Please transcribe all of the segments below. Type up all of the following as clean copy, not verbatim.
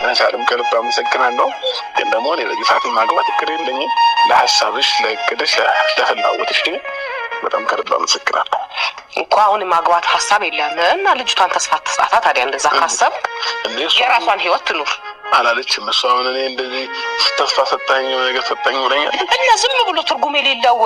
ሳልም ከልብ አመሰግናለሁ። ግን ደግሞ እኔ በዚህ ሰዓት ማግባት እቅድ የለኝም። ለሀሳብሽ፣ ለእቅድሽ፣ ለፍላጎትሽ ግን በጣም ከልብ አመሰግናለሁ። እኮ አሁን የማግባት ሀሳብ የለም እና ልጅቷን ተስፋ አትስጣታ። ታዲያ እንደዛ ካሰብክ የራሷን ህይወት ትኑር አላለችም። እሷ አሁን እኔ እንደዚህ ተስፋ ሰጠኝ ነገር ሰጠኝ ብለኛል እና ዝም ብሎ ትርጉም የሌለው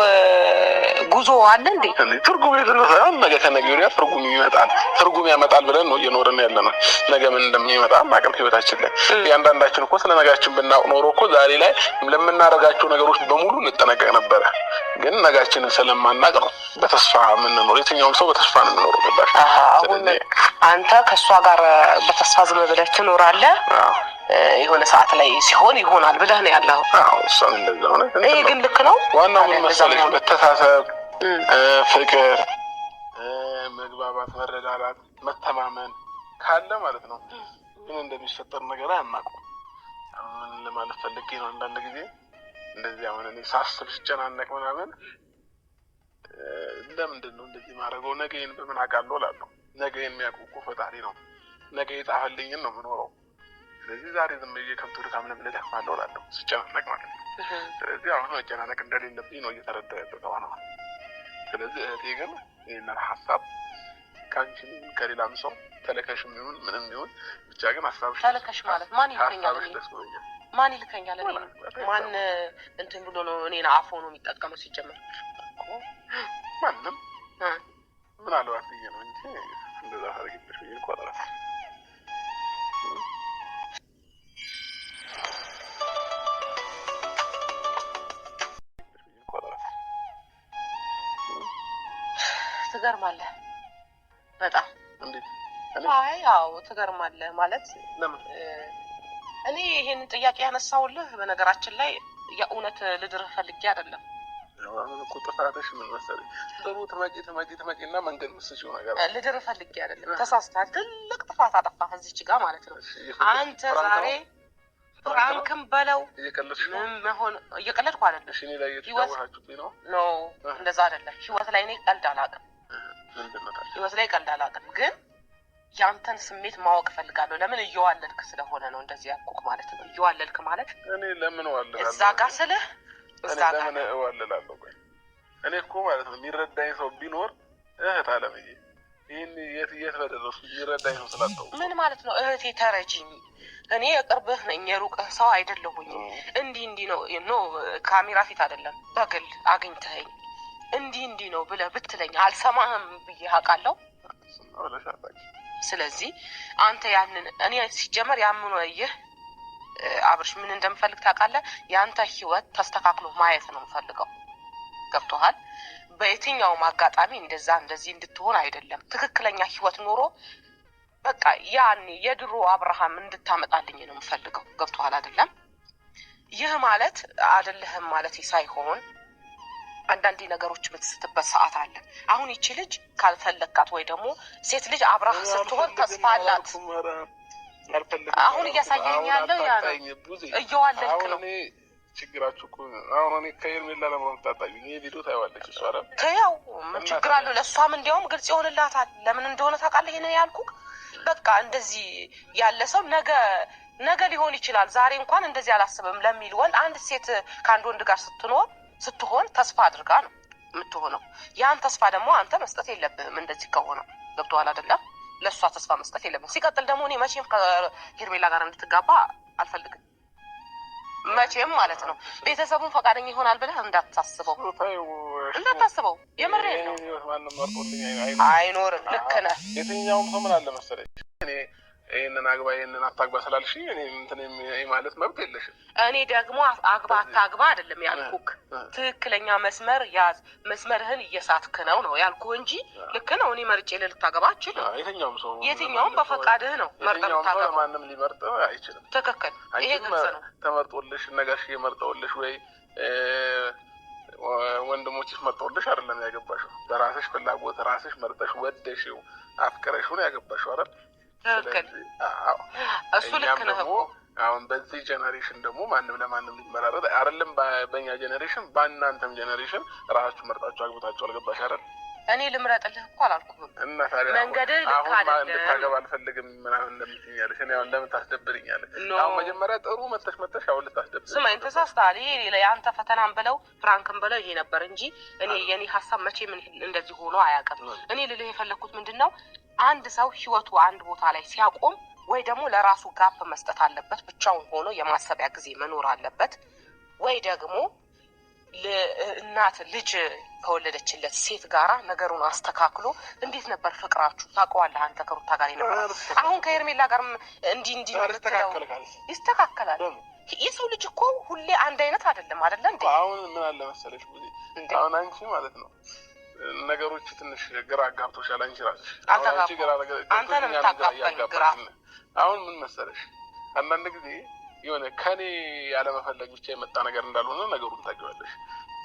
ጉዞ አለ እንዴ? ትርጉም የሌለው ሳይሆን ነገ ከነገ ወዲያ ትርጉም ይመጣል፣ ትርጉም ያመጣል ብለን ነው እየኖርን ያለ ነው። ነገ ምን እንደሚመጣ አናውቅም። ህይወታችን ላይ እያንዳንዳችን እኮ ስለ ነጋችን ብናውቅ ኖሮ እኮ ዛሬ ላይ ለምናደርጋቸው ነገሮች በሙሉ እንጠነቀቅ ነበረ። ግን ነጋችንን ስለማናውቅ ነው በተስፋ የምንኖር። የትኛውም ሰው በተስፋ ነው የምኖረው። ገባሽ? አሁን አንተ ከእሷ ጋር በተስፋ ዝም ብለህ ትኖራለህ። የሆነ ሰዓት ላይ ሲሆን ይሆናል ብለህ ነው ያለው። እሷም እንደዛ ሆነ። ይሄ ግን ልክ ነው። ዋናው ምን መሰለሽ፣ መተሳሰብ፣ ፍቅር፣ መግባባት፣ መረዳዳት፣ መተማመን ካለ ማለት ነው ምን እንደሚፈጠር ነገር አናውቅም። ምን ለማለት ፈልጌ ነው፣ አንዳንድ ጊዜ እንደዚህ አሁን እኔ ሳስብ ሲጨናነቅ ምናምን ለምንድን ነው እንደዚህ ማድረገው? ነገዬን በምን አውቃለሁ እላለሁ። ነገ የሚያውቁ እኮ ፈጣሪ ነው። ነገ የጻፈልኝን ነው የምኖረው። ስለዚህ ዛሬ ዝም ብዬ ከንቱ ድካም ለምን እደክማለሁ እላለሁ፣ ስጨናነቅ ማለት ነው። ስለዚህ አሁን መጨናነቅ እንደሌለብኝ ነው እየተረዳሁ ያለሁት አሁን። ስለዚህ እህቴ ግን ይህንን ሀሳብ ከአንቺም ከሌላም ሰው ተለከሽም ይሁን ምንም ይሁን ብቻ ግን ሀሳብሽ ተለከሽ ማለት ማን ይልከኛል? ደስ ብሎኛል። ማን ይልከኛል? ማን እንትን ብሎ ነው እኔን አፎ ነው የሚጠቀመው? ሲጀመር ማንም ምናልባት ብዬ ነው እንጂ እንደዛ ታደርጊብሽ ብዬ እኮ አላልኩም። ትገርማለህ በጣም። እንዴት? አይ አዎ ትገርማለህ ማለት እኔ ይሄንን ጥያቄ ያነሳውልህ በነገራችን ላይ የእውነት ልድርህ ፈልጌ አይደለም። አሁን እኮ ጥፋትሽ ምን መሰለሽ፣ ጥሩ ትመጪ ትመጪ ትመጪ እና መንገድ ምስሽው ነገር ልድርህ ፈልጌ አይደለም። ተሳስተሃል። ትልቅ ጥፋት አጠፋህ እዚች ጋር ማለት ነው። አንተ ዛሬ prank ም በለው ምን መሆን እየቀለድኩ አይደለም። እሺ፣ እኔ ላይ እየተጫወታችሁብኝ ነው። No እንደዛ አይደለም። ህይወት ላይ እኔ ቀልድ አላውቅም። ህይወት ላይ ቀልድ አላውቅም፣ ግን ያንተን ስሜት ማወቅ እፈልጋለሁ። ለምን እየዋለልክ ስለሆነ ነው እንደዚህ ያልኩህ ማለት ነው። እየዋለልክ ማለት እኔ ለምን እዋልላለሁ? እዛ ጋ ስልህ እኔ ለምን እዋልላለሁ? ቆይ እኔ እኮ ማለት ነው የሚረዳኝ ሰው ቢኖር እህት አለምዬ፣ ይህን የት የት በደረስኩ የሚረዳኝ ሰው ስላጣሁ ምን ማለት ነው እህቴ ተረጂኝ፣ እኔ የቅርብህ ነኝ የሩቅህ ሰው አይደለሁኝም። እንዲህ እንዲህ ነው no ካሜራ ፊት አይደለም በግል አግኝተኸኝ እንዲህ እንዲህ ነው ብለህ ብትለኝ አልሰማህም ብዬ አውቃለሁ። ስለዚህ አንተ ያንን እኔ ሲጀመር ያምኑ ይህ አብርሽ ምን እንደምፈልግ ታውቃለህ? የአንተ ህይወት ተስተካክሎ ማየት ነው የምፈልገው። ገብቶሃል? በየትኛውም አጋጣሚ እንደዛ እንደዚህ እንድትሆን አይደለም። ትክክለኛ ህይወት ኖሮ በቃ ያኔ የድሮ አብርሃም እንድታመጣልኝ ነው የምፈልገው። ገብቶሃል አይደለም? ይህ ማለት አይደለህም ማለት ሳይሆን አንዳንዴ ነገሮች የምትስትበት ሰዓት አለ። አሁን ይቺ ልጅ ካልፈለግካት ወይ ደግሞ ሴት ልጅ አብራህ ስትሆን ተስፋ አላት። አሁን እያሳየኝ ያለው ያ ነው። እየዋለልክ ነው። ችግራችሁ እኮ አሁን እኔ ከሄርሜላ ለማምጣጣኝ ይሄ ቪዲዮ ታይዋለች እሷ አይደል? ያው ምን ችግር አለው? ለእሷም እንዲያውም ግልጽ ይሆንላታል። ለምን እንደሆነ ታውቃለህ? ይሄንን ያልኩህ በቃ እንደዚህ ያለ ሰው ነገ ነገ ሊሆን ይችላል። ዛሬ እንኳን እንደዚህ አላስብም ለሚል ወንድ አንድ ሴት ከአንድ ወንድ ጋር ስትኖር ስትሆን ተስፋ አድርጋ ነው የምትሆነው። ያን ተስፋ ደግሞ አንተ መስጠት የለብህም። እንደዚህ ከሆነ ገብቶሃል አይደለም? ለእሷ ተስፋ መስጠት የለብህም። ሲቀጥል ደግሞ እኔ መቼም ከሄርሜላ ጋር እንድትጋባ አልፈልግም። መቼም ማለት ነው። ቤተሰቡን ፈቃደኛ ይሆናል ብለህ እንዳታስበው እንዳታስበው። የምሬን ነው። አይኖርም። ልክ ነህ። የትኛውም ሰው ምን አለ መሰለኝ እኔ ይህንን አግባ ይህንን አታግባ ስላልሽኝ እኔ እንትን ማለት መብት የለሽም። እኔ ደግሞ አግባ አታግባ አይደለም ያልኩክ፣ ትክክለኛ መስመር ያዝ፣ መስመርህን እየሳትክ ነው ነው ያልኩህ እንጂ ልክ ነው። እኔ መርጬ ልታገባ አችልም። የትኛውም ሰው የትኛውም በፈቃድህ ነው መርጠህ ልታገባ። ማንም ሊመርጥ አይችልም። ትክክል። ይሄ ግልጽ ነው። ተመርጦልሽ ነጋሽዬ መርጠውልሽ ወይ ወንድሞችሽ መርጠውልሽ አይደለም ያገባሽው። በራስሽ ፍላጎት ራስሽ መርጠሽ ወደሽው አፍቅረሽው ነው ያገባሽው አይደል? ትክክል። እሱ ልክ ነህ እኮ። አሁን በዚህ generation ደግሞ ማንም ለማንም ሊመራረጥ አይደለም። በእኛ generation፣ በእናንተም generation ራሳችሁ መርጣችሁ አግብታችሁ አልገባሽ አይደል? እኔ ልምረጥልህ እኮ አላልኩህም። እና ታዲያ መንገድህ ልክ አሁን አይደለም። እንድታገባ አልፈልግም ምናምን እንደምትይኛለሽ፣ እኔ አሁን ለምን ታስደብርኛለሽ? No። አሁን መጀመሪያ ጥሩ መተሽ መተሽ አሁን ልታስደብርኝ። ስማኝ፣ ተሳስተሃል። ይሄ ሌላ የአንተ ፈተናን ብለው prank ን ብለው ይሄ ነበር እንጂ እኔ የኔ ሀሳብ መቼ ምን እንደዚህ ሆኖ አያውቅም። እኔ ልልህ የፈለግኩት ምንድን ነው፣ አንድ ሰው ህይወቱ አንድ ቦታ ላይ ሲያቆም ወይ ደግሞ ለራሱ gap መስጠት አለበት፣ ብቻውን ሆኖ የማሰቢያ ጊዜ መኖር አለበት፣ ወይ ደግሞ እናት ልጅ ከወለደችለት ሴት ጋራ ነገሩን አስተካክሎ እንዴት ነበር ፍቅራችሁ? ታውቀዋለህ አንተ ከሩታ ጋር የነበረ፣ አሁን ከሄርሜላ ጋርም እንዲህ እንዲህ ነው የምትለው። አልስተካከል ካልስ? ይስተካከላል። በምን? የሰው ልጅ እኮ ሁሌ አንድ አይነት አይደለም፣ አይደለ እንዴ? አሁን ምን አለ መሰለሽ ብዙ እንዴ? አሁን አንቺ ማለት ነው ነገሮች ትንሽ ግራ አጋብቶሻል። አንቺ ራስሽ አሁን አንቺ አልተጋባሁም። ግራ አንተ ነው ገብቶሽ እኛንም ግራ የምታጋባኝ ግራ። እያጋባሽን ነው። አሁን ምን መሰለሽ፣ አንዳንድ ጊዜ የሆነ ከኔ ያለመፈለግ ብቻ የመጣ ነገር እንዳልሆነ ነገሩን ታውቂዋለሽ።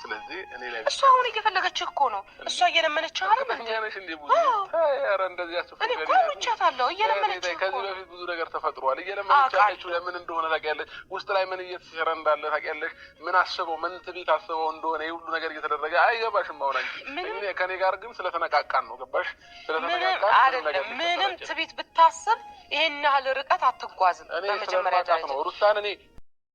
ስለዚህ እኔ ላይ እሷ አሁን እየፈለገችህ እኮ ነው። እሷ እየለመነችህ አይደል እንዴ? እርግጠኛ ነሽ እንዴ? ብዙ አዎ። ተይ፣ ኧረ እንደዚህ እኔ እኮ አውርቻታለሁ። እየለመነችህ እኮ ከዚህ ነው። በፊት ብዙ ነገር ተፈጥሯል። እየለመነች አውቃለሁ። ያለችው ለምን እንደሆነ ታውቂያለሽ። ውስጥ ላይ ምን እየተሰራ እንዳለ ታውቂያለሽ። ምን አስበው፣ ምን ትዕቢት አስበው እንደሆነ ይህ ሁሉ ነገር እየተደረገ አይገባሽም። አሁን አንቺ ከኔ ጋር ግን ስለተነቃቃን ነው፣ ገባሽ? ምንም ስለተነቃቃን ምንም አይደለም። ነገር ምንም ሊፈጠር አይችልም። ትዕቢት ብታስብ ይሄን ያህል ርቀት አትጓዝም። እኔ በመጀመሪያ ስለማውቃት ደረጃ ነው ሩታን እኔ